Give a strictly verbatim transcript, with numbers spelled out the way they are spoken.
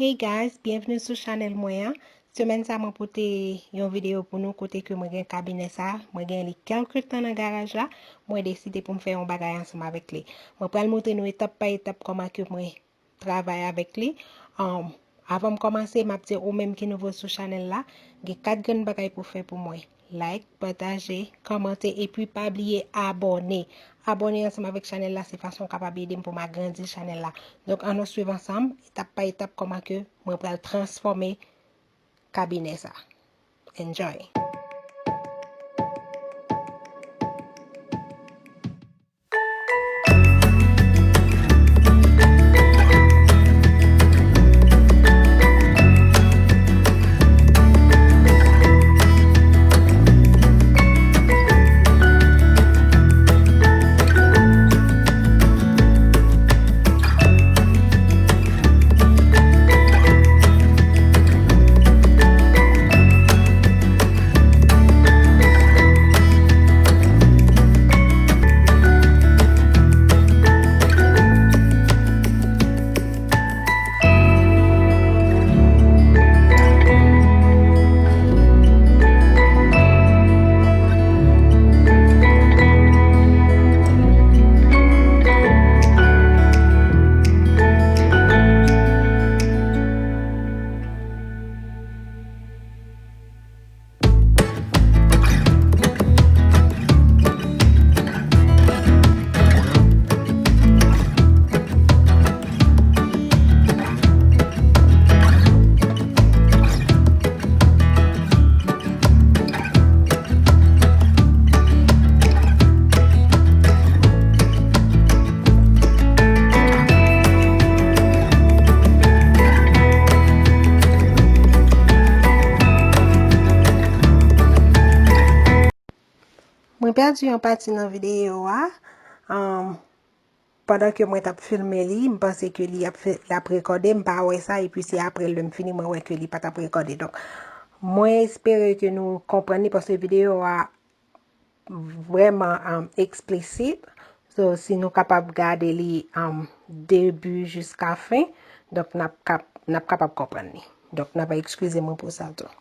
Hey guys, byenvni sou chanèl mwen an. Semèn sa mwen pote yon videyo pou nou kote ke mwen gen kabinè sa, mwen gen li kèlke tan nan garaj la, mwen deside pou m fè yon bagay ansanm avèk li. Mwen pral montre nou etap pa etap kòman ke mwen travay avèk li. Um, avan m kòmanse, m ap di ou menm ki nouvo sou chanèl la, gen kat grenn bagay pou fè pou mwen. Like, pataje, kòmante, epi pa bliye abòne. Abòne ansanm avèk chanèl la, se fason w kapab ede m pou m agrandi chanèl la. Donk, ann nou swiv ansanm, etap pa etap, kòman ke mwen pral transfòme kabinè sa. Enjoy! Mwen pèdi yon pati nan videyo a. Um, pandan ke mwen t ap filme li, m panse ke li ap fè, l ap rekòde, m pa wè sa, epi se apre lè m fini, mwen wè ke li pa t ap rekòde. Donk, mwen espere ke nou konprann li, paske videyo a vrèman, um, eksplisit. So, si nou kapab gade li, um, debi jiska fen, donk n ap kap-, n ap kapab konprann li. Donk, n ap ekskize mwen pou sa tou.